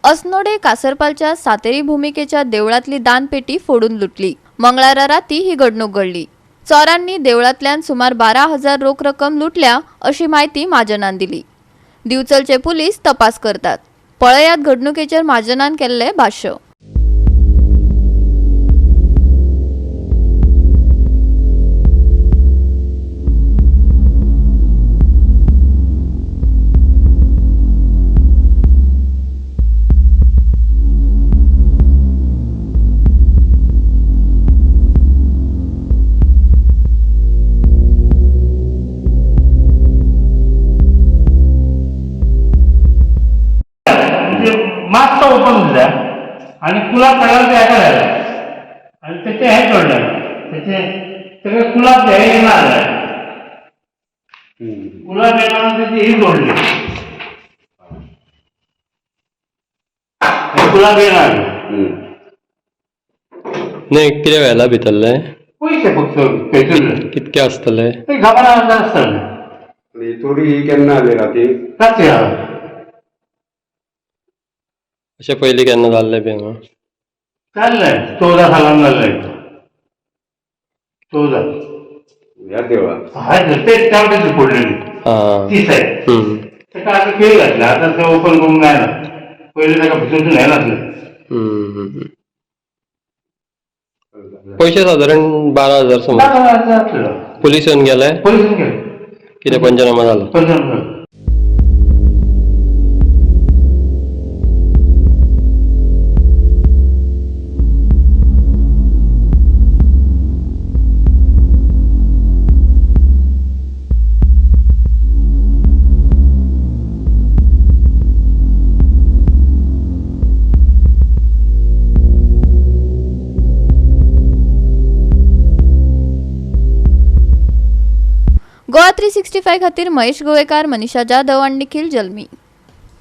अस्नोडे कासरपालच्या सातेरी भूमिकेच्या देवळातली दानपेटी फोडून लुटली. मंगळारा राती ही घडणूक घडली. चोरांनी देवळांतल्यान सुमार 12,000 रोख रक्कम लुटल्या अशी माहिती म्हाजनान दिली. दिवचलचे पुलीस तपास करतात. पळयात घडणुकेचेर म्हाजनान केल्ले भाष्य. मातसो ओपन उरल्या आनी कुलाब काडला ते हेका जालें आनी तेचें हें जोडलें तेचें तेका कुलाब हें येना जालें, कुलाब येना तेची ही जोडली, हें कुलाब येना जालें. नाही, कितें व्हेला भितरलें? पयशे फक्त थंयसरले. कितके आसतले? ते खबर आसतलें. आनी चोरी ही केन्ना जाली? राती? राती. अशें पयलीं केन्ना जाल्लें बी हांगा? जाल्लें 14 सालान जाल्लें, 14. ह्या देवळान? हय, तेच त्या वटेन फोडलेली. आं. ती सायड. ताका आतां केळी घातल्या, आतां तें ओपन करूंक जायना. पयलीं ताका भितरसून हें नासलें. पयशे सादारण 12,000 सुमार. जातलो. पुलीस येवन गेले? पोलिसान गेले. कितें पंचनामा जाला? पंचनामा. गोवा 365 खातीर महेश गोवेकार, मनीषा जाधव आनी निखिल जल्मी.